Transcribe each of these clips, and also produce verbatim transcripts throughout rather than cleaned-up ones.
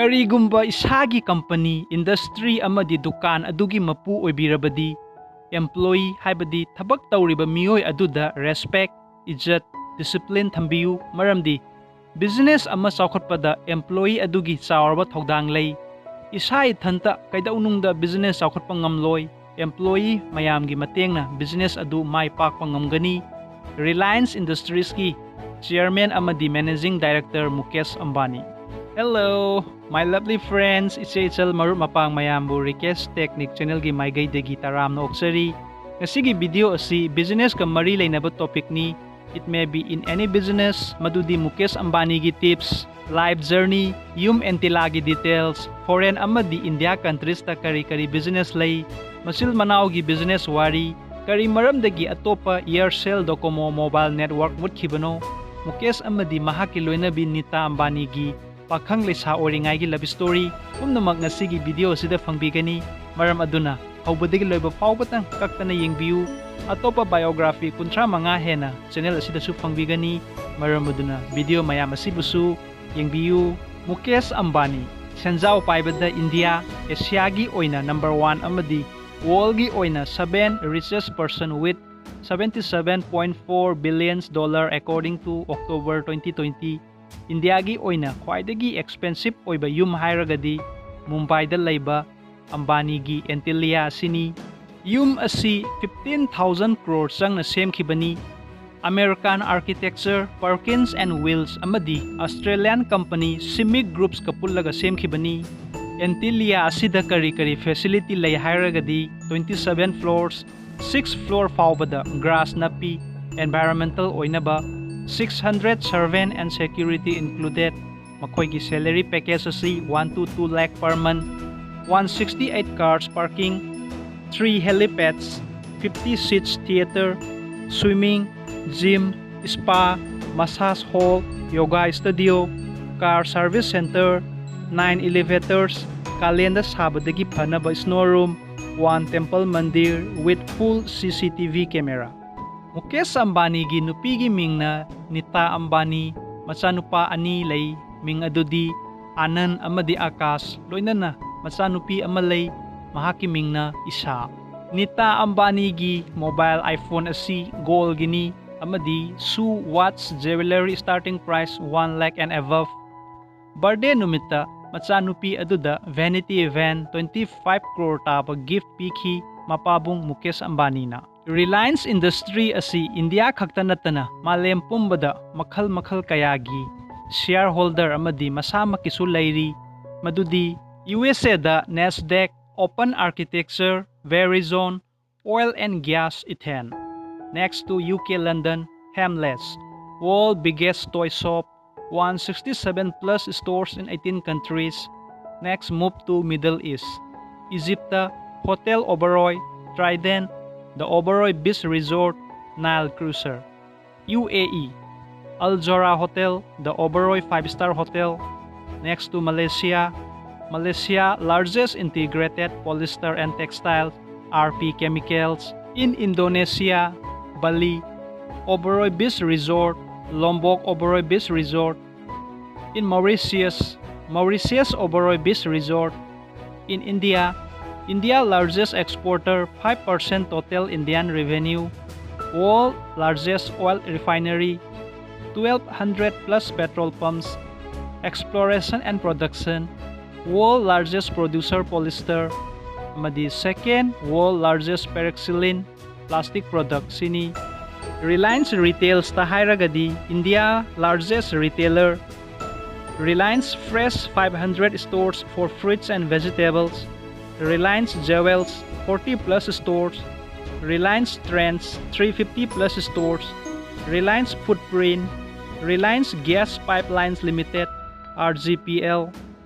ꯀꯔꯤꯒꯨꯝꯕ ꯏꯁꯥꯒꯤ company, industry ꯑꯃꯗꯤ ꯗꯨꯀꯥꯟ ꯑꯗꯨꯒꯤ ꯃꯄꯨ ꯑꯣꯏꯕꯤꯔꯕꯗꯤ, employee ꯍꯥꯏꯕꯗꯤ ꯊꯕꯛ ꯇꯧꯔꯤꯕ ꯃꯤꯑꯣꯏ ꯑꯗꯨꯗ respect, ꯏꯖꯠ, discipline ꯊꯝꯕꯤꯌꯨ, ꯃꯔꯝꯗꯤ business ꯑꯃ ꯆꯥꯎꯈꯠꯄꯗ employee ꯑꯗꯨꯒꯤ ꯆꯥꯎꯔꯕ ꯊꯧꯗꯥꯡ ꯂꯩ꯫ ꯏꯁꯥ ꯏꯊꯟꯇ ꯀꯩꯗꯧꯅꯨꯡꯗ business ꯆꯥꯎꯈꯠꯄ ꯉꯝꯂꯣꯏ꯫ Employee ꯃꯌꯥꯝꯒꯤ ꯃꯇꯦꯡꯅ business ꯑꯗꯨ ꯃꯥꯏ ꯄꯥꯛꯄ ꯉꯝꯒꯅꯤ꯫ Reliance Industriesꯀꯤ chairman ꯑꯃꯗꯤ managing director Mukesh Ambani. Hello, my lovely friends, ꯏꯆꯦ ꯏꯆꯜ ꯃꯔꯨꯞ ꯃꯄꯥꯡ ꯃꯌꯥꯝꯕꯨ Rikesh Technique channelꯒꯤ ꯃꯥꯏꯀꯩꯗꯒꯤ ꯇꯔꯥꯝꯅ ꯑꯣꯛꯆꯔꯤ꯫ ꯉꯁꯤꯒꯤ video ꯑꯁꯤ businessꯀ ꯃꯔꯤ ꯂꯩꯅꯕ topicꯅꯤ꯫ It may be in any business, ꯃꯗꯨꯗꯤ ꯃꯨꯀꯦꯁ ꯑꯝꯕꯥꯅꯤꯒꯤ tips, life journey, ꯌꯨꯝ Antillaꯒꯤ details, foreign ꯑꯃꯗꯤ India countriesꯇ ꯀꯔꯤ ꯀꯔꯤ business ꯂꯩ, ꯃꯆꯤꯜ ꯃꯅꯥꯎꯒꯤ business ꯋꯥꯔꯤ, ꯀꯔꯤ ꯃꯔꯝꯗꯒꯤ ꯑꯇꯣꯞꯄ Aircel Docomo mobile network ꯃꯨꯠꯈꯤꯕꯅꯣ, Mukesh ꯑꯃꯗꯤ ꯃꯍꯥꯛꯀꯤ ꯂꯣꯏꯅꯕꯤ ꯅꯤꯇꯥ ꯑꯝꯕꯥꯅꯤꯒꯤ ꯄꯥꯈꯪ ꯂꯩꯁꯥ ꯑꯣꯏꯔꯤꯉꯩꯒꯤ love story, ꯄꯨꯝꯅꯃꯛ ꯉꯁꯤꯒꯤ video ꯑꯁꯤꯗ ꯐꯪꯕꯤꯒꯅꯤ꯫ ꯃꯔꯝ ꯑꯗꯨꯅ ꯍꯧꯕꯗꯒꯤ ꯂꯣꯏꯕ ꯐꯥꯎꯕꯇꯪ ꯀꯛꯇꯅ ꯌꯦꯡꯕꯤꯌꯨ꯫ ꯑꯇꯣꯞꯄ biography ꯀꯨꯟꯊ꯭ꯔꯥ ꯃꯉꯥ ꯍꯦꯟꯅ channel ꯑꯁꯤꯗꯁꯨ ꯐꯪꯕꯤꯒꯅꯤ꯫ ꯃꯔꯝ ꯑꯗꯨꯅ video ꯃꯌꯥꯝ ꯑꯁꯤꯕꯨꯁꯨ ꯌꯦꯡꯕꯤꯌꯨ꯫ ꯃꯨꯀꯦꯁ ꯑꯝꯕꯥꯅꯤ, ꯁꯦꯟꯖꯥꯎ ꯄꯥꯏꯕꯗ India, Asiaꯒꯤ ꯑꯣꯏꯅ number one ꯑꯃꯗꯤ worldꯒꯤ ꯑꯣꯏꯅ seven richest person with seventy seven point four billions dollar according to October twenty twenty꯫ Indiaꯒꯤ ꯑꯣꯏꯅ ꯈ꯭ꯋꯥꯏꯗꯒꯤ expensive ꯑꯣꯏꯕ ꯌꯨꯝ ꯍꯥꯏꯔꯒꯗꯤ ꯃꯨꯝꯕꯥꯏꯗ ꯂꯩꯕ ꯑꯝꯕꯥꯅꯤꯒꯤ Antilia ꯑꯁꯤꯅꯤ꯫ ꯌꯨꯝ ꯑꯁꯤ fifteen thousand crore ꯆꯪꯅ ꯁꯦꯝꯈꯤꯕꯅꯤ꯫ American architecture Perkins and Will ꯑꯃꯗꯤ Australian company CIMIC Groupsꯀ ꯄꯨꯜꯂꯒ ꯁꯦꯝꯈꯤꯕꯅꯤ꯫ Antilia ꯑꯁꯤꯗ ꯀꯔꯤ ꯀꯔꯤ facility ꯂꯩ ꯍꯥꯏꯔꯒꯗꯤ twenty seven floors, six floor ꯐꯥꯎꯕꯗ grass ꯅꯞꯄꯤ, environmental ꯑꯣꯏꯅꯕ, six hundred servant and security included꯫ ꯃꯈꯣꯏꯒꯤ salary package ꯑꯁꯤ one to two lakh per month, one sixty eight cars parking, three helipads, fifty seats theater, swimming, gym, spa, massage hall, yoga studio, car service center, nine elevators, ꯀꯥꯂꯦꯟꯗ ꯁꯥꯕꯗꯒꯤ ꯐꯅꯕ snow room, one temple mandir with full C C T V camera꯫ Mukesh ꯑꯝꯕꯥꯅꯤꯒꯤ ꯅꯨꯄꯤꯒꯤ ꯃꯤꯡꯅ ꯅꯤꯇꯥ ꯑꯝꯕꯥꯅꯤ꯫ ꯃꯆꯥꯅꯨꯄꯥ ꯑꯅꯤ ꯂꯩ꯫ ꯃꯤꯡ ꯑꯗꯨꯗꯤ ꯑꯥꯅꯟ ꯑꯃꯗꯤ ꯑꯥꯀꯥꯁ, ꯂꯣꯏꯅꯅ ꯃꯆꯥꯅꯨꯄꯤ ꯑꯃ ꯂꯩ, ꯃꯍꯥꯛꯀꯤ ꯃꯤꯡꯅ ꯏꯁꯥ꯫ ꯅꯤꯇꯥ ꯑꯝꯕꯥꯅꯤꯒꯤ mobile iPhone ꯑꯁꯤ goldꯒꯤꯅꯤ ꯑꯃꯗꯤ shoe, watch, jewellery starting price one lakh and above꯫ Birthday ꯅꯨꯃꯤꯠꯇ ꯃꯆꯥꯅꯨꯄꯤ ꯑꯗꯨꯗ Vanity van twenty five crore ꯇꯥꯕ gift ꯄꯤꯈꯤ ꯃꯄꯥꯕꯨꯡ ꯃꯨꯀꯦꯁ ꯑꯝꯕꯥꯅꯤꯅ꯫ Reliance Industry ꯑꯁꯤ ꯏꯟꯗꯤꯌꯥ ꯈꯛꯇ ꯅꯠꯇꯅ ꯃꯥꯂꯦꯝ ꯄꯨꯝꯕꯗ ꯃꯈꯜ ꯃꯈꯜ ꯀꯌꯥꯒꯤ shareholder ꯑꯃꯗꯤ ꯃꯁꯥꯃꯛꯀꯤꯁꯨ ꯂꯩꯔꯤ, ꯃꯗꯨꯗꯤ U S aid Nasdaq, Open Architecture, Verizon, Oil and Gas, Ethan. Next to U K London, Hamleys, world biggest toy shop, one sixty seven plus stores in eighteen countries. Next move to Middle East. Egypt, Hotel Oberoi, Trident, the Oberoi Beach Resort, Nile Cruiser. U A E, Al Jora Hotel, the Oberoi five star hotel. Next to Malaysia, Malaysia largest integrated polyester and textile, R P Chemicals. In Indonesia, Bali, Oberoi Beach Resort, Lombok Oberoi Beach Resort. In Mauritius, Mauritius Oberoi Beach Resort. In India, India largest exporter, five percent total Indian revenue, world largest oil refinery, twelve hundred plus petrol pumps, exploration and production, world largest producer polyester, ꯑꯃꯗꯤ second world largest paraxylene plastic product ꯁꯤꯅꯤ꯫ Reliance Retails ꯇ ꯍꯥꯏꯔꯒꯗꯤ India largest retailer, Reliance Fresh five hundred stores for fruits and vegetables, Reliance Jewels forty plus stores, Reliance Trends three fifty plus stores, Reliance Footprint, Reliance Gas Pipelines Limited, R G P L,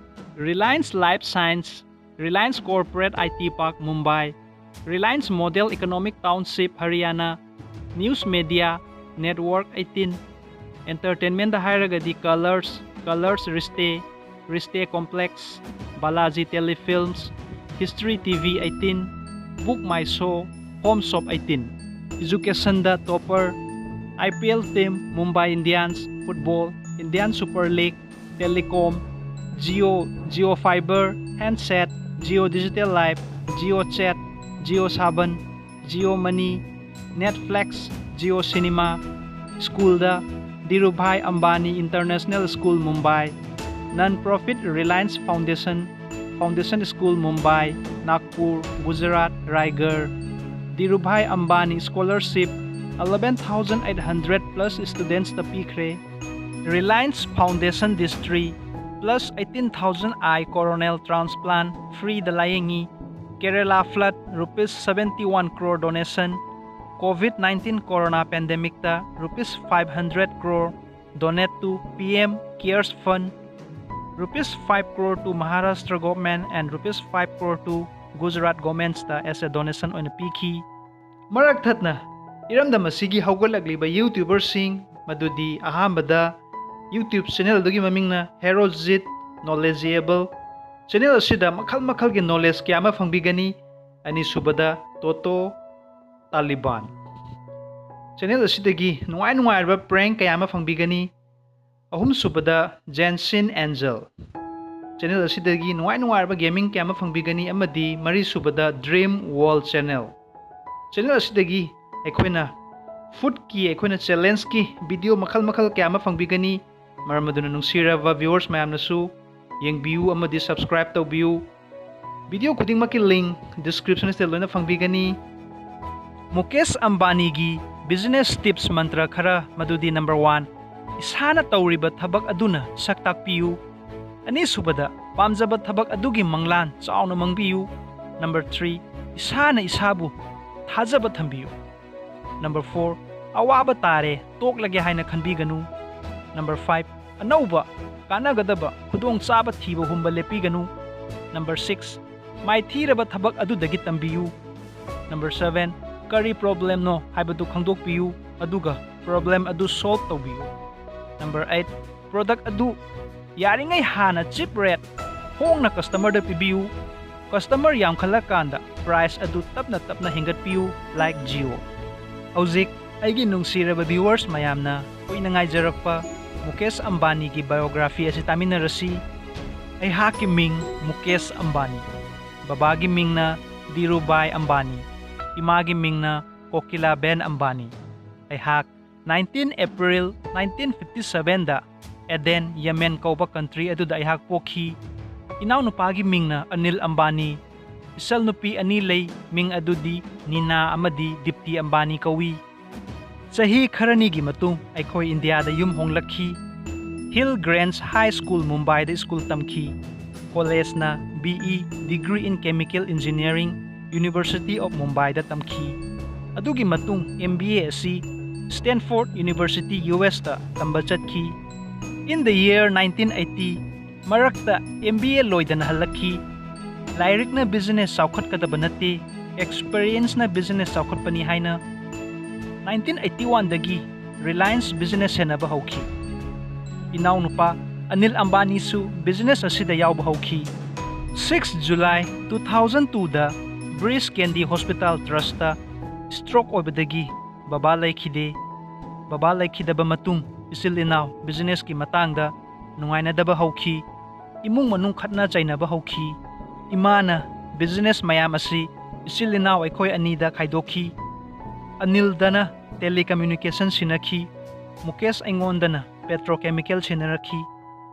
Reliance Life Science, Reliance Corporate I T Park Mumbai, Reliance Model Economic Township Haryana, News Media Network eighteen, Entertainment ꯗ ꯍꯥꯏꯔꯒꯗꯤ Colors, Colors Rishte, Rishte Complex, Balaji Telefilms, History T V eighteen, Book My Show, Home Shop eighteen. Education the Topper, I P L team Mumbai Indians, Football, Indian Super League, Telecom, Jio, Jio Fiber, Handset, Jio Digital Life, Jio Chat, Jio Saban, Jio Money, Netflix, Jio Cinema, ꯁ꯭ꯀꯨꯜꯗ Dhirubhai Ambani International School Mumbai, Non-Profit Reliance Foundation, Foundation School Mumbai, Nagpur, Gujarat, Raigarh, Dhirubhai Ambani scholarship eleven thousand eight hundred plus students ꯇ ꯄꯤꯈ꯭ꯔꯦ꯫ Reliance Foundation Distri plus eighteen thousand eye corneal transplant free ꯗ ꯂꯥꯌꯦꯡꯉꯤ꯫ Kerala flood rupees seventy one crore donation, COVID nineteen corona pandemic ꯇ rupees five hundred crore donate to P M Cares Fund, rupees five crore to Maharashtra government and rupees five crore to Gujarat governments ꯇ as a donation ꯑꯣꯏꯅ ꯄꯤꯈꯤ꯫ ꯃꯔꯛ ꯊꯠꯅ ꯏꯔꯝꯗꯝ ꯑꯁꯤꯒꯤ ꯍꯧꯒꯠꯂꯛꯂꯤꯕ YouTuber ꯁꯤꯡ, ꯃꯗꯨꯗꯤ ꯑꯍꯥꯟꯕꯗ YouTube channel ꯑꯗꯨꯒꯤ ꯃꯃꯤꯡꯅ Herojit Knowledgeable꯫ Channel ꯑꯁꯤꯗ ꯃꯈꯜ ꯃꯈꯜꯒꯤ knowledge ꯀꯌꯥ ꯑꯃ ꯐꯪꯕꯤꯒꯅꯤ꯫ ꯑꯅꯤꯁꯨꯕꯗ Toto Taliban꯫ Channel ꯑꯁꯤꯗꯒꯤ ꯅꯨꯡꯉꯥꯏ ꯅꯨꯡꯉꯥꯏꯔꯕ prank ꯀꯌꯥ ꯑꯃ ꯐꯪꯕꯤꯒꯅꯤ꯫ ꯑꯍꯨꯝꯁꯨꯕꯗ Jensen Angel꯫ Channel ꯑꯁꯤꯗꯒꯤ ꯅꯨꯡꯉꯥꯏ ꯅꯨꯡꯉꯥꯏꯔꯕ gaming ꯀꯌꯥ ꯑꯃ ꯐꯪꯕꯤꯒꯅꯤ꯫ ꯑꯃꯗꯤ ꯃꯔꯤꯁꯨꯕꯗ Dream World Channel꯫ Channel ꯑꯁꯤꯗꯒꯤ ꯑꯩꯈꯣꯏꯅ food ꯀꯤ, ꯑꯩꯈꯣꯏꯅ challenge ꯀꯤ video ꯃꯈꯜ ꯃꯈꯜ ꯀꯌꯥ ꯑꯃ ꯐꯪꯕꯤꯒꯅꯤ꯫ ꯃꯔꯝ ꯑꯗꯨꯅ ꯅꯨꯡꯁꯤꯔꯕ viewers ꯃꯌꯥꯝꯅꯁꯨ ꯌꯦꯡꯕꯤꯌꯨ ꯑꯃꯗꯤ subscribe ꯇꯧꯕꯤꯌꯨ꯫ Video ꯈꯨꯗꯤꯡꯃꯛꯀꯤ link description ꯑꯁꯤꯗ ꯂꯣꯏꯅ ꯐꯪꯕꯤꯒꯅꯤ꯫ ꯃꯨꯀꯦꯁ ꯑꯝꯕꯥꯅꯤꯒꯤ business tips ꯃꯟꯇ꯭ꯔ ꯈꯔ, ꯃꯗꯨꯗꯤ number one, ꯏꯁꯥꯅ ꯇꯧꯔꯤꯕ ꯊꯕꯛ ꯑꯗꯨꯅ ꯁꯛ ꯇꯥꯛꯄꯤꯌꯨ꯫ ꯑꯅꯤꯁꯨꯕꯗ, ꯄꯥꯝꯖꯕ ꯊꯕꯛ ꯑꯗꯨꯒꯤ ꯃꯪꯂꯥꯟ ꯆꯥꯎꯅ ꯃꯪꯕꯤꯌꯨ꯫ Number three, ꯏꯁꯥꯅ ꯏꯁꯥꯕꯨ ꯊꯥꯖꯕ ꯊꯝꯕꯤꯌꯨ꯫ Number four, ꯑꯋꯥꯕ ꯇꯥꯔꯦ, ꯇꯣꯛꯂꯒꯦ ꯍꯥꯏꯅ ꯈꯟꯕꯤꯒꯅꯨ꯫ Number five, ꯑꯅꯧꯕ, ꯀꯥꯟꯅꯒꯗꯕ, ꯈꯨꯗꯣꯡꯆꯥꯕ ꯊꯤꯕ ꯍꯨꯝꯕ ꯂꯦꯞꯄꯤꯒꯅꯨ꯫ Number six, ꯃꯥꯏꯊꯤꯔꯕ ꯊꯕꯛ ꯑꯗꯨꯗꯒꯤ ꯇꯝꯕꯤꯌꯨ꯫ Number seven, ꯀꯔꯤ problemꯅꯣ ꯍꯥꯏꯕꯗꯨ ꯈꯪꯗꯣꯛꯄꯤꯌꯨ, ꯑꯗꯨꯒ problem ꯑꯗꯨ solve ꯇꯧꯕꯤꯌꯨ꯫ Number eight, product ꯑꯗꯨ ꯌꯥꯔꯤꯉꯩ ꯍꯥꯟꯅ cheap rate, ꯍꯣꯡꯅ customerꯗ ꯄꯤꯕꯤꯌꯨ꯫ Customer ꯌꯥꯝꯈꯠꯂꯀꯥꯟꯗ price ꯑꯗꯨ ꯇꯞꯅ ꯇꯞꯅ ꯍꯦꯟꯒꯠꯄꯤꯌꯨ, like Jio꯫ ꯍꯧꯖꯤꯛ ꯑꯩꯒꯤ ꯅꯨꯡꯁꯤꯔꯕ viewers ꯃꯌꯥꯝꯅ ꯀꯨꯏꯅ ꯉꯥꯏꯖꯔꯛꯄ ꯃꯨꯀꯦꯁ ꯑꯝꯕꯥꯅꯤꯒꯤ biography ꯑꯁꯤ ꯇꯥꯃꯤꯟꯅꯔꯁꯤ꯫ ꯑꯩꯍꯥꯛꯀꯤ ꯃꯤꯡ ꯃꯨꯀꯦꯁ ꯑꯝꯕꯥꯅꯤ꯫ ꯕꯕꯥꯒꯤ ꯃꯤꯡꯅ ꯙꯤꯔꯨꯚꯥꯏ ꯑꯝꯕꯥꯅꯤ꯫ ꯏꯃꯥꯒꯤ ꯃꯤꯡꯅ ꯀꯣꯀꯤꯂꯥꯕꯦꯟ ꯑꯝꯕꯥꯅꯤ꯫ ꯑꯩꯍꯥꯛ nineteen April nineteen fifty sevenꯗ ꯑꯦꯗꯦꯟ, ꯌꯦꯃꯦꯟ ꯀꯧꯕ country ꯑꯗꯨꯗ ꯑꯩꯍꯥꯛ ꯄꯣꯛꯈꯤ꯫ ꯏꯅꯥꯎꯅꯨꯄꯥꯒꯤ ꯃꯤꯡꯅ ꯑꯅꯤꯜ ꯑꯝꯕꯥꯅꯤ꯫ ꯏꯆꯜ ꯅꯨꯄꯤ ꯑꯅꯤ ꯂꯩ, ꯃꯤꯡ ꯑꯗꯨꯗꯤ ꯅꯤꯅꯥ ꯑꯃꯗꯤ ꯗꯤꯞꯇꯤ ꯑꯝꯕꯥꯅꯤ ꯀꯧꯏ꯫ ꯆꯍꯤ ꯈꯔꯅꯤꯒꯤ ꯃꯇꯨꯡ ꯑꯩꯈꯣꯏ ꯏꯟꯗꯤꯌꯥꯗ ꯌꯨꯝ ꯍꯣꯡꯂꯛꯈꯤ꯫ Hill Grange High School ꯃꯨꯝꯕꯥꯏꯗ ꯁ꯭ꯀꯨꯜ ꯇꯝꯈꯤ꯫ ꯀꯣꯂꯦꯖꯅ B E Degree in Chemical Engineering, University of ꯃꯨꯝꯕꯥꯏꯗ ꯇꯝꯈꯤ꯫ ꯑꯗꯨꯒꯤ ꯃꯇꯨꯡ M B A ꯑꯁꯤ Stanford University, U S ꯇ ꯇꯝꯕ ꯆꯠꯈꯤ꯫ In the year nineteen eighty, ꯃꯔꯛꯇ M B A ꯂꯣꯏꯗꯅ ꯍꯜꯂꯛꯈꯤ꯫ ꯂꯥꯏꯔꯤꯛꯅ business ꯆꯥꯎꯈꯠꯀꯗꯕ ꯅꯠꯇꯦ, experienceꯅ business ꯆꯥꯎꯈꯠꯄꯅꯤ ꯍꯥꯏꯅ nineteen eighty oneꯗꯒꯤ Reliance Business ꯁꯦꯟꯅꯕ ꯍꯧꯈꯤ꯫ ꯏꯅꯥꯎꯅꯨꯄꯥ ꯑꯅꯤꯜ ꯑꯝꯕꯥꯅꯤꯁꯨ business ꯑꯁꯤꯗ ꯌꯥꯎꯕ ꯍꯧꯈꯤ꯫ Six July two thousand twoꯗ Breach Candy Hospital Trustꯇ stroke ꯑꯣꯏꯕꯗꯒꯤ ꯕꯕꯥ ꯂꯩꯈꯤꯗꯦ꯫ ꯕꯕꯥ ꯂꯩꯈꯤꯗꯕ ꯃꯇꯨꯡ ꯏꯆꯤꯜ ꯏꯅꯥꯎ businessꯀꯤ ꯃꯇꯥꯡꯗ ꯅꯨꯡꯉꯥꯏꯅꯗꯕ ꯍꯧꯈꯤ꯫ ꯏꯃꯨꯡ ꯃꯅꯨꯡ ꯈꯠꯅ ꯆꯩꯅꯕ ꯍꯧꯈꯤ꯫ ꯏꯃꯥꯅ business ꯃꯌꯥꯝ ꯑꯁꯤ ꯏꯆꯤꯜ ꯏꯅꯥꯎ ꯑꯩꯈꯣꯏ ꯑꯅꯤꯗ ꯈꯥꯏꯗꯣꯛꯈꯤ꯫ ꯑꯅꯤꯜꯗꯅ telecommunication ꯁꯤꯟꯅꯈꯤ꯫ ꯃꯨꯀꯦꯁ ꯑꯩꯉꯣꯟꯗꯅ petrochemical ꯁꯤꯟꯅꯔꯛꯈꯤ꯫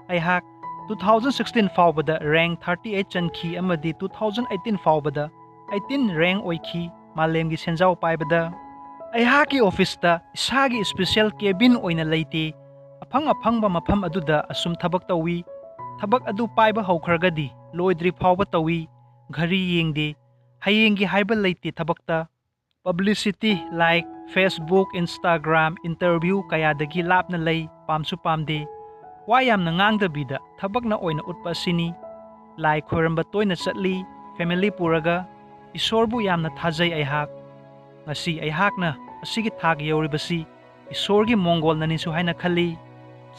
ꯑꯩꯍꯥꯛ two thousand sixteen ꯐꯥꯎꯕꯗ rank thirty eight ꯆꯟꯈꯤ ꯑꯃꯗꯤ two thousand eighteen ꯐꯥꯎꯕꯗ eighteen rank ꯑꯣꯏꯈꯤ꯫ ꯃꯥꯂꯦꯝꯒꯤ ꯁꯦꯟꯖꯥꯎ ꯄꯥꯏꯕꯗ ꯑꯩꯍꯥꯛꯀꯤ officeꯇ ꯏꯁꯥꯒꯤ special cabin ꯑꯣꯏꯅ ꯂꯩꯇꯦ꯫ ꯑꯐꯪ ꯑꯐꯪꯕ ꯃꯐꯝ ꯑꯗꯨꯗ ꯑꯁꯨꯝ ꯊꯕꯛ ꯇꯧꯏ꯫ ꯊꯕꯛ ꯑꯗꯨ ꯄꯥꯏꯕ ꯍꯧꯈ꯭ꯔꯒꯗꯤ ꯂꯣꯏꯗ꯭ꯔꯤ ꯐꯥꯎꯕ ꯇꯧꯏ꯫ ꯘꯔꯤ ꯌꯦꯡꯗꯦ꯫ ꯍꯌꯦꯡꯒꯤ ꯍꯥꯏꯕ ꯂꯩꯇꯦ ꯊꯕꯛꯇ꯫ Publicity like Facebook, Instagram, interview ꯀꯌꯥꯗꯒꯤ ꯂꯥꯞꯅ ꯂꯩ, ꯄꯥꯝꯁꯨ ꯄꯥꯝꯗꯦ꯫ ꯋꯥ ꯌꯥꯝꯅ ꯉꯥꯡꯗꯕꯤꯗ ꯊꯕꯛꯅ ꯑꯣꯏꯅ ꯎꯠꯄ ꯑꯁꯤꯅꯤ꯫ ꯂꯥꯏ ꯈꯣꯏꯔꯝꯕ ꯇꯣꯏꯅ ꯆꯠꯂꯤ, family ꯄꯨꯔꯒ꯫ ꯏꯁꯣꯔꯕꯨ ꯌꯥꯝꯅ ꯊꯥꯖꯩ ꯑꯩꯍꯥꯛ꯫ ꯉꯁꯤ ꯑꯩꯍꯥꯛꯅ ꯑꯁꯤꯒꯤ ꯊꯥꯛ ꯌꯧꯔꯤꯕꯁꯤ ꯏꯁꯣꯔꯒꯤ ꯃꯣꯡꯒꯣꯜꯅꯅꯤꯁꯨ ꯍꯥꯏꯅ ꯈꯜꯂꯤ꯫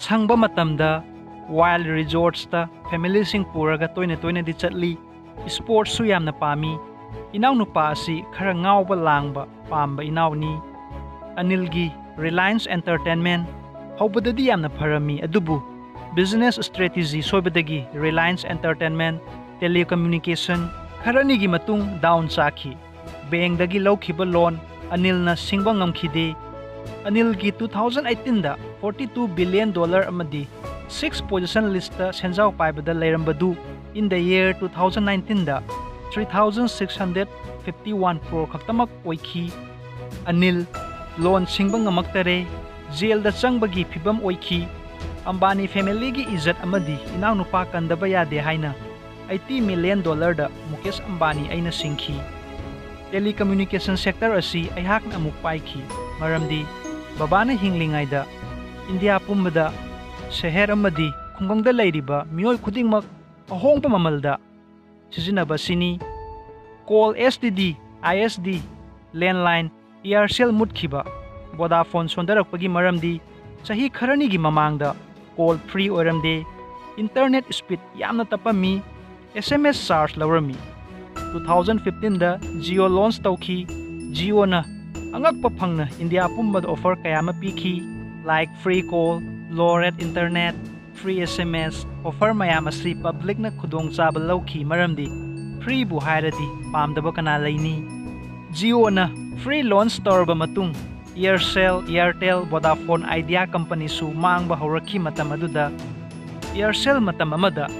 ꯁꯪꯕ ꯃꯇꯝꯗ wild resortsꯇ familyꯁꯤꯡ ꯄꯨꯔꯒ ꯇꯣꯏꯅ ꯇꯣꯏꯅꯗꯤ ꯆꯠꯂꯤ꯫ Sportsꯁꯨ ꯌꯥꯝꯅ ꯄꯥꯝꯃꯤ꯫ ꯏꯅꯥꯎꯅꯨꯄꯥ ꯑꯁꯤ ꯈꯔ ꯉꯥꯎꯕ ꯂꯥꯡꯕ ꯄꯥꯝꯕ ꯏꯅꯥꯎꯅꯤ꯫ ꯑꯅꯤꯜꯒꯤ Reliance Entertainment ꯍꯧꯕꯗꯗꯤ ꯌꯥꯝꯅ ꯐꯔꯝꯃꯤ, ꯑꯗꯨꯕꯨ Business strategy ꯁꯣꯏꯕꯗꯒꯤ Reliance Entertainment, Telecommunication ꯈꯔꯅꯤꯒꯤ ꯃꯇꯨꯡ down ꯆꯥꯈꯤ꯫ ꯕꯦꯡꯗꯒꯤ ꯂꯧꯈꯤꯕ loan ꯑꯅꯤꯜꯅ ꯁꯤꯡꯕ ꯉꯝꯈꯤꯗꯦ꯫ ꯑꯅꯤꯜꯒꯤ two thousand eighteen ꯗ forty two billion dollar ꯑꯃꯗꯤ six position list ꯇ ꯁꯦꯟꯖꯥꯎ ꯄꯥꯏꯕꯗ ꯂꯩꯔꯝꯕꯗꯨ in the year two thousand nineteen the three thousand six hundred fifty one crore ꯈꯛꯇꯃꯛ ꯑꯣꯏꯈꯤ꯫ ꯑꯅꯤꯜ loan ꯁꯤꯡꯕ ꯉꯝꯃꯛꯇꯔꯦ, ꯖꯦꯜꯗ ꯆꯪꯕꯒꯤ ꯐꯤꯚꯝ ꯑꯣꯏꯈꯤ꯫ ꯑꯝꯕꯥꯅꯤ family ꯒꯤ ꯏꯖꯠ ꯑꯃꯗꯤ ꯏꯅꯥꯎꯅꯨꯄꯥ ꯀꯟꯗꯕ ꯌꯥꯗꯦ ꯍꯥꯏꯅ eighty million dollar ꯗ ꯃꯨꯀꯦꯁ ꯑꯝꯕꯥꯅꯤ ꯑꯩꯅ ꯁꯤꯡꯈꯤ꯫ Telecommunication sector ꯑꯁꯤ ꯑꯩꯍꯥꯛꯅ ꯑꯃꯨꯛ ꯄꯥꯏꯈꯤ, ꯃꯔꯝꯗꯤ ꯕꯕꯥꯅ ꯍꯤꯡꯂꯤꯉꯩꯗ ꯏꯟꯗꯤꯌꯥ ꯄꯨꯝꯕꯗ ꯁꯍꯔ ꯑꯃꯗꯤ ꯈꯨꯡꯒꯪꯗ ꯂꯩꯔꯤꯕ ꯃꯤꯑꯣꯏ ꯈꯨꯗꯤꯡꯃꯛ ꯑꯍꯣꯡꯕ ꯃꯃꯜꯗ ꯁꯤꯖꯤꯟꯅꯕꯁꯤꯅꯤ꯫ Call S T D, I S D, landline, Aircell ꯃꯨꯠꯈꯤꯕ, Vodafone ꯁꯣꯟꯊꯔꯛꯄꯒꯤ ꯃꯔꯝꯗꯤ ꯆꯍꯤ ꯈꯔꯅꯤꯒꯤ ꯃꯃꯥꯡꯗ call free ꯑꯣꯏꯔꯝꯗꯦ, internet speed ꯌꯥꯝꯅ ꯇꯞꯄꯝꯃꯤ, S M S charge ꯂꯧꯔꯝꯃꯤ꯫ Two thousand fifteen ꯗ Jio launch ꯇꯧꯈꯤ꯫ Jio ꯅ ꯑꯉꯛꯄ ꯐꯪꯅ ꯏꯟꯗꯤꯌꯥ ꯄꯨꯝꯕꯗ offer ꯀꯌꯥ ꯑꯃ ꯄꯤꯈꯤ, like free call, low rate internet, free S M S꯫ Offer ꯃꯌꯥꯝ ꯑꯁꯤ public ꯅ ꯈꯨꯗꯣꯡꯆꯥꯕ ꯂꯧꯈꯤ, ꯃꯔꯝꯗꯤ free ꯕꯨ ꯍꯥꯏꯔꯗꯤ ꯄꯥꯝꯗꯕ ꯀꯅꯥ ꯂꯩꯅꯤ? Jio ꯅ free launch ꯇꯧꯔꯕ ꯃꯇꯨꯡ Aircell, Airtel, Vodafone, Idea company ꯁꯨ ꯃꯥꯡꯕ ꯍꯧꯔꯛꯈꯤ꯫ ꯃꯇꯝ ꯑꯗꯨꯗ Aircell ꯃꯇꯝ ꯑꯃꯗ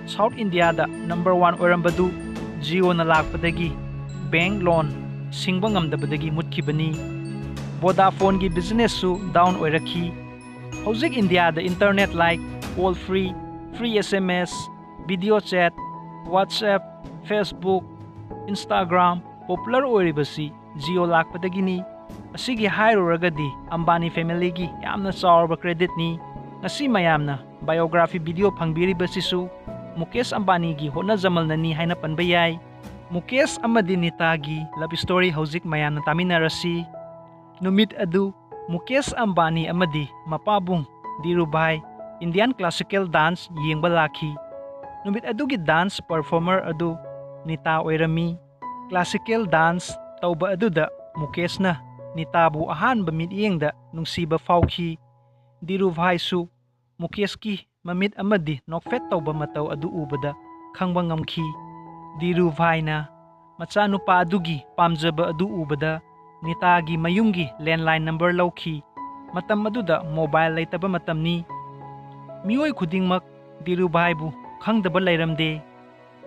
South India ꯗ number one ꯑꯣꯏꯔꯝꯕꯗꯨ Jio ꯅ ꯂꯥꯛꯄꯗꯒꯤ bank loan ꯁꯤꯡꯕ ꯉꯝꯗꯕꯗꯒꯤ ꯃꯨꯠꯈꯤꯕꯅꯤ꯫ Vodafone ꯒꯤ business ꯁꯨ down ꯑꯣꯏꯔꯛꯈꯤ꯫ ꯍꯧꯖꯤꯛ ꯏꯟꯗꯤꯌꯥꯗ internet like call free, free S M S, video chat, WhatsApp, Facebook, Instagram popular ꯑꯣꯏꯔꯤꯕꯁꯤ Jio ꯂꯥꯛꯄꯗꯒꯤꯅꯤ꯫ ꯑꯁꯤꯒꯤ ꯍꯥꯏꯔꯨꯔꯒꯗꯤ ꯑꯝꯕꯥꯅꯤ family ꯒꯤ ꯌꯥꯝꯅ ꯆꯥꯎꯔꯕ credit ꯅꯤ꯫ ꯉꯁꯤ ꯃꯌꯥꯝꯅ biography video ꯐꯪꯕꯤꯔꯤꯕꯁꯤꯁꯨ ꯃꯨꯀꯦꯁ ꯑꯝꯕꯥꯅꯤꯒꯤ ꯍꯣꯠꯅꯖꯃꯜꯅꯅꯤ ꯍꯥꯏꯅ ꯄꯟꯕ ꯌꯥꯏ꯫ ꯃꯨꯀꯦꯁ ꯑꯃꯗꯤ ꯅꯤꯇꯥꯒꯤ love story ꯍꯧꯖꯤꯛ ꯃꯌꯥꯝꯅ ꯇꯥꯃꯤꯟꯅꯔꯁꯤ꯫ ꯅꯨꯃꯤꯠ ꯑꯗꯨ ꯃꯨꯀꯦꯁ ꯑꯝꯕꯥꯅꯤ ꯑꯃꯗꯤ ꯃꯄꯥꯕꯨꯡ ꯙꯤꯔꯨꯚꯥꯏ Indian classical dance ꯌꯦꯡꯕ ꯂꯥꯛꯈꯤ꯫ ꯅꯨꯃꯤꯠ ꯑꯗꯨꯒꯤ dance performer ꯑꯗꯨ ꯅꯤꯇꯥ ꯑꯣꯏꯔꯝꯃꯤ꯫ Classical dance ꯇꯧꯕ ꯑꯗꯨꯗ ꯃꯨꯀꯦꯁꯅ ꯅꯤꯇꯥꯕꯨ ꯑꯍꯥꯟꯕ ꯃꯤꯠꯌꯦꯡꯗ ꯅꯨꯡꯁꯤꯕ ꯐꯥꯎꯈꯤ꯫ ꯙꯤꯔꯨꯚꯥꯏꯁꯨ ꯃꯨꯀꯦꯁꯀꯤ ꯃꯃꯤꯠ ꯑꯃꯗꯤ ꯅꯣꯛꯐꯦꯠ ꯇꯧꯕ ꯃꯇꯧ ꯑꯗꯨ ꯎꯕꯗ ꯈꯪꯕ ꯉꯝꯈꯤ꯫ ꯙꯤꯔꯨꯚꯥꯏꯅ ꯃꯆꯥꯅꯨꯄꯥ ꯑꯗꯨꯒꯤ ꯄꯥꯝꯖꯕ ꯑꯗꯨ ꯎꯕꯗ ꯅꯤꯇꯥꯒꯤ ꯃꯌꯨꯝꯒꯤ ꯂꯦꯟꯂꯥꯏꯟ ꯅꯝꯕꯔ ꯂꯧꯈꯤ꯫ ꯃꯇꯝ ꯑꯗꯨꯗ ꯃꯣꯕꯥꯏꯜ ꯂꯩꯇꯕ ꯃꯇꯝꯅꯤ꯫ ꯃꯤꯑꯣꯏ ꯈꯨꯗꯤꯡꯃꯛ ꯙꯤꯔꯨꯚꯥꯏꯕꯨ ꯈꯪꯗꯕ ꯂꯩꯔꯝꯗꯦ꯫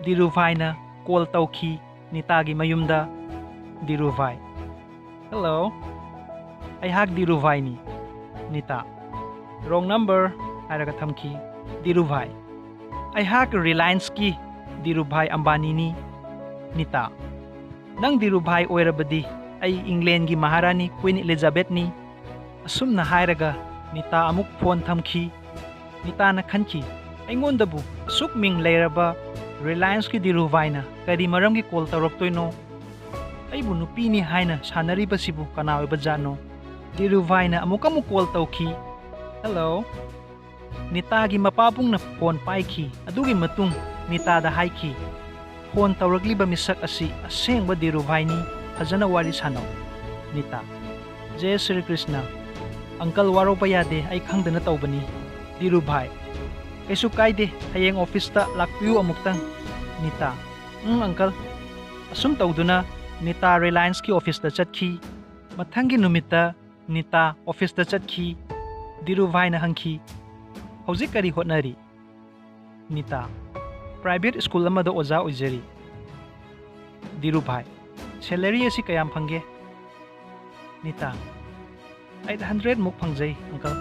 ꯙꯤꯔꯨꯚꯥꯏꯅ ꯀꯣꯜ ꯇꯧꯈꯤ ꯅꯤꯇꯥꯒꯤ ꯃꯌꯨꯝꯗ꯫ ꯙꯤꯔꯨꯚꯥꯏ, "ꯍꯦꯜꯂꯣ, ꯑꯩꯍꯥꯛ ꯙꯤꯔꯨꯚꯥꯏꯅꯤ꯫" ꯅꯤꯇꯥ, "ꯔꯣꯡ ꯅꯝꯕꯔ" ꯍꯥꯏꯔꯒ ꯊꯝꯈꯤ꯫ ꯙꯤꯔꯨꯚꯥꯏ, "ꯑꯩꯍꯥꯛ ꯔꯤꯂꯥꯌꯟꯁꯀꯤ ꯙꯤꯔꯨꯚꯥꯏ ꯑꯝꯕꯥꯅꯤꯅꯤ꯫" ꯅꯤꯇꯥ, "ꯅꯪ ꯙꯤꯔꯨꯚꯥꯏ ꯑꯣꯏꯔꯕꯗꯤ ꯑꯩ ꯏꯪꯂꯦꯟꯒꯤ ꯃꯍꯥꯔꯥꯅꯤ ꯀ꯭ꯋꯤꯟ ꯏꯂꯤꯖꯥꯕꯦꯠꯅꯤ꯫" ꯑꯁꯨꯝꯅ ꯍꯥꯏꯔꯒ ꯅꯤꯇꯥ ꯑꯃꯨꯛ ꯐꯣꯟ ꯊꯝꯈꯤ꯫ ꯅꯤꯇꯥꯅ ꯈꯟꯈꯤ, "ꯑꯩꯉꯣꯟꯗꯕꯨ ꯑꯁꯨꯛ ꯃꯤꯡ ꯂꯩꯔꯕ ꯔꯤꯂꯥꯌꯟꯁꯀꯤ ꯙꯤꯔꯨꯚꯥꯏꯅ ꯀꯔꯤ ꯃꯔꯝꯒꯤ ꯀꯣꯜ ꯇꯧꯔꯛꯇꯣꯏꯅꯣ? ꯑꯩꯕꯨ ꯅꯨꯄꯤꯅꯤ ꯍꯥꯏꯅ ꯁꯥꯟꯅꯔꯤꯕꯁꯤꯕꯨ ꯀꯅꯥ ꯑꯣꯏꯕꯖꯥꯠꯅꯣ?" ꯙꯤꯔꯨꯚꯥꯏꯅ ꯑꯃꯨꯛ ꯑꯃꯨꯛ ꯀꯣꯜ ꯇꯧꯈꯤ꯫ "ꯍꯦꯜꯂꯣ꯫" ꯅꯤꯇꯥꯒꯤ ꯃꯄꯥꯕꯨꯡꯅ ꯐꯣꯟ ꯄꯥꯏꯈꯤ꯫ ꯑꯗꯨꯒꯤ ꯃꯇꯨꯡ ꯅꯤꯇꯥꯗ ꯍꯥꯏꯈꯤ, "ꯐꯣꯟ ꯇꯧꯔꯛꯂꯤꯕ ꯃꯤꯁꯛ ꯑꯁꯤ ꯑꯁꯦꯡꯕ ꯙꯤꯔꯨꯚꯥꯏꯅꯤ, ꯐꯖꯅ ꯋꯥꯔꯤ ꯁꯥꯟꯅꯧ꯫" ꯅꯤꯇꯥ, "ꯖꯦ ꯁ꯭ꯔꯤ ꯀ꯭ꯔꯤꯁꯅ꯫" "ꯑꯪꯀꯜ, ꯋꯥꯔꯧꯕ ꯌꯥꯗꯦ, ꯑꯩ ꯈꯪꯗꯅ ꯇꯧꯕꯅꯤ꯫" ꯙꯤꯔꯨꯚꯥꯏ, "ꯀꯩꯁꯨ ꯀꯥꯏꯗꯦ, ꯍꯌꯦꯡ ꯑꯣꯐꯤꯁꯇ ꯂꯥꯛꯄꯤꯌꯨ ꯑꯃꯨꯛꯇꯪ꯫" ꯅꯤꯇꯥ, "ꯎꯝ ꯑꯪꯀꯜ꯫" ꯑꯁꯨꯝ ꯇꯧꯗꯨꯅ ꯅꯤꯇꯥ ꯔꯤꯂꯥꯌꯟꯁꯀꯤ ꯑꯣꯐꯤꯁꯇ ꯆꯠꯈꯤ꯫ ꯃꯊꯪꯒꯤ ꯅꯨꯃꯤꯠꯇ ꯅꯤꯇꯥ ꯑꯣꯐꯤꯁꯇ ꯆꯠꯈꯤ꯫ ꯙꯤꯔꯨꯚꯥꯏꯅ ꯍꯪꯈꯤ, "ꯍꯧꯖꯤꯛ ꯀꯔꯤ ꯍꯣꯠꯅꯔꯤ?" ꯅꯤꯇꯥ, "ꯄ꯭ꯔꯥꯏꯚꯦꯠ ꯁ꯭ꯀꯨꯜ ꯑꯃꯗ ꯑꯣꯖꯥ ꯑꯣꯏꯖꯔꯤ꯫" ꯙꯤꯔꯨꯚꯥꯏ, "ꯁꯦꯂꯔꯤ ꯑꯁꯤ ꯀꯌꯥꯝ ꯐꯪꯒꯦ?" ꯅꯤꯇꯥ, "ꯑꯩꯠ ꯍꯟꯗ꯭ꯔꯦꯠ ꯃꯨꯛ ꯐꯪꯖꯩ, ꯑꯪꯀꯜ꯫"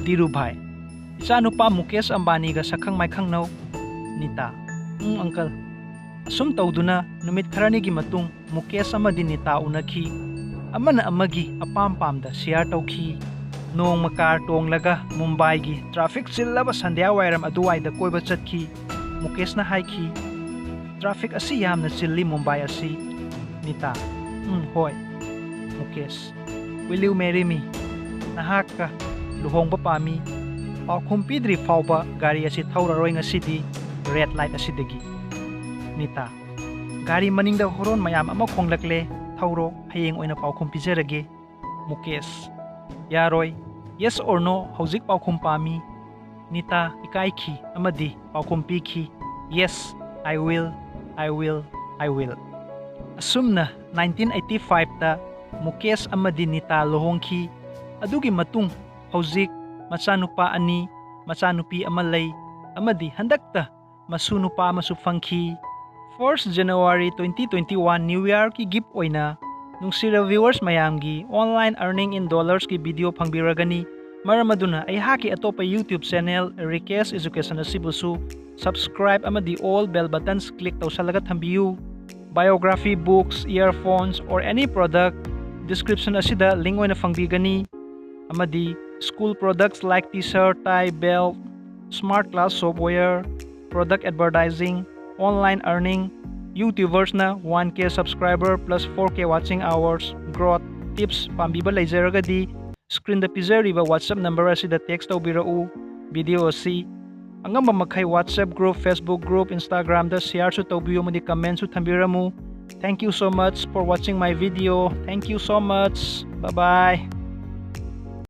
ꯙꯤꯔꯨꯚꯥꯏ, "ꯏꯆꯥꯅꯨꯄꯥ ꯃꯨꯀꯦꯁ ꯑꯝꯕꯥꯅꯤꯒ ꯁꯛꯈꯪ ꯃꯥꯏꯈꯪꯅꯧ꯫" ꯅꯤꯇꯥ, "ꯎꯝ, ꯑꯪꯀꯜ꯫" ꯑꯁꯨꯝ ꯇꯧꯗꯨꯅ ꯅꯨꯃꯤꯠ ꯈꯔꯅꯤꯒꯤ ꯃꯇꯨꯡ ꯃꯨꯀꯦꯁ ꯑꯃꯗꯤ ꯅꯤꯇꯥ ꯎꯅꯈꯤ꯫ ꯑꯃꯅ ꯑꯃꯒꯤ ꯑꯄꯥꯝ ꯄꯥꯝꯗ ꯁꯤꯌꯥꯔ ꯇꯧꯈꯤ꯫ ꯅꯣꯡꯃ ꯀꯥꯔ ꯇꯣꯡꯂꯒ ꯃꯨꯝꯕꯥꯏꯒꯤ ꯇ꯭ꯔꯥꯐꯤꯛ ꯆꯤꯜꯂꯕ ꯁꯟꯙ꯭ꯌꯥ ꯋꯥꯏꯔꯝ ꯑꯗꯨꯋꯥꯏꯗ ꯀꯣꯏꯕ ꯆꯠꯈꯤ꯫ ꯃꯨꯀꯦꯁꯅ ꯍꯥꯏꯈꯤ, "ꯇ꯭ꯔꯥꯐꯤꯛ ꯑꯁꯤ ꯌꯥꯝꯅ ꯆꯤꯜꯂꯤ ꯃꯨꯝꯕꯥꯏ ꯑꯁꯤ꯫" ꯅꯤꯇꯥ, "ꯎꯝ, ꯍꯣꯏ꯫" Mukesh, "Will you marry me?" "ꯅꯍꯥꯛꯀ ꯂꯨꯍꯣꯡꯕ ꯄꯥꯝꯃꯤ꯫" "ꯄꯥꯎꯈꯨꯝ ꯄꯤꯗ꯭ꯔꯤ ꯐꯥꯎꯕ ꯒꯥꯔꯤ ꯑꯁꯤ ꯊꯧꯔꯔꯣꯏ ꯉꯁꯤꯗꯤ, ꯔꯦꯗ ꯂꯥꯏꯠ ꯑꯁꯤꯗꯒꯤ꯫" ꯅꯤꯇꯥ, "ꯒꯥꯔꯤ ꯃꯅꯤꯡꯗ ꯍꯣꯔꯣꯟ ꯃꯌꯥꯝ ꯑꯃ ꯈꯣꯡꯂꯛꯂꯦ, ꯊꯧꯔꯣ, ꯍꯌꯦꯡ ꯑꯣꯏꯅ ꯄꯥꯎꯈꯨꯝ ꯄꯤꯖꯔꯒꯦ꯫" ꯃꯨꯀꯦꯁ, "ꯌꯥꯔꯣꯏ, yes or no, ꯍꯧꯖꯤꯛ ꯄꯥꯎꯈꯨꯝ ꯄꯥꯝꯃꯤ꯫" ꯅꯤꯇꯥ ꯏꯀꯥꯏꯈꯤ ꯑꯃꯗꯤ ꯄꯥꯎꯈꯨꯝ ꯄꯤꯈꯤ, "Yes, I will, I will, I will." ꯑꯁꯨꯝꯅ nineteen eighty-five ꯇ ꯃꯨꯀꯦꯁ ꯑꯃꯗꯤ ꯅꯤꯇꯥ ꯂꯨꯍꯣꯡꯈꯤ꯫ ꯑꯗꯨꯒꯤ ꯃꯇꯨꯡ ꯍꯧꯖꯤꯛ ꯃꯆꯥꯅꯨꯄꯥ ꯑꯅꯤ, ꯃꯆꯥꯅꯨꯄꯤ ꯑꯃ ꯂꯩ ꯑꯃꯗꯤ ꯍꯟꯗꯛꯇ ꯃꯁꯨ ꯅꯨꯄꯥ ꯑꯃꯁꯨ ꯐꯪꯈꯤ꯫ First January twenty twenty-one New Year ꯒꯤ gift ꯑꯣꯏꯅ ꯅꯨꯡꯁꯤꯔꯕ viewers ꯃꯌꯥꯝꯒꯤ online earning in dollars ꯀꯤ video ꯐꯪꯕꯤꯔꯒꯅꯤ꯫ ꯃꯔꯝ ꯑꯗꯨꯅ ꯑꯩꯍꯥꯛꯀꯤ ꯑꯇꯣꯞꯄ YouTube channel Rikesh Education ꯑꯁꯤꯕꯨꯁꯨ subscribe ꯑꯃꯗꯤ all bell buttons click ꯇꯧꯁꯜꯂꯒ ꯊꯝꯕꯤꯌꯨ꯫ Biography, books, earphones or any product description ꯑꯁꯤꯗ link ꯑꯣꯏꯅ ꯐꯪꯕꯤꯒꯅꯤ꯫ ꯑꯃꯗꯤ school products like T-shirt, tie, belt, smart class software, product advertising, online earning, YouTubers ꯅ one K subscriber plus four K watching hours, growth tips ꯄꯥꯝꯕꯤꯕ ꯂꯩꯖꯔꯒꯗꯤ screen ꯗ ꯄꯤꯖꯔꯤꯕ WhatsApp number ꯑꯁꯤꯗ text ꯇꯧꯕꯤꯔꯛꯎ꯫ Video ꯑꯁꯤ ꯑꯉꯝꯕ ꯃꯈꯩ WhatsApp group, Facebook group, Instagram ꯗ share ꯁꯨ ꯇꯧꯕꯤꯌꯨ ꯑꯃꯗꯤ comment ꯁꯨ ꯊꯝꯕꯤꯔꯝꯃꯨ꯫ Thank you so much for watching my video. Thank you so much. Bye bye.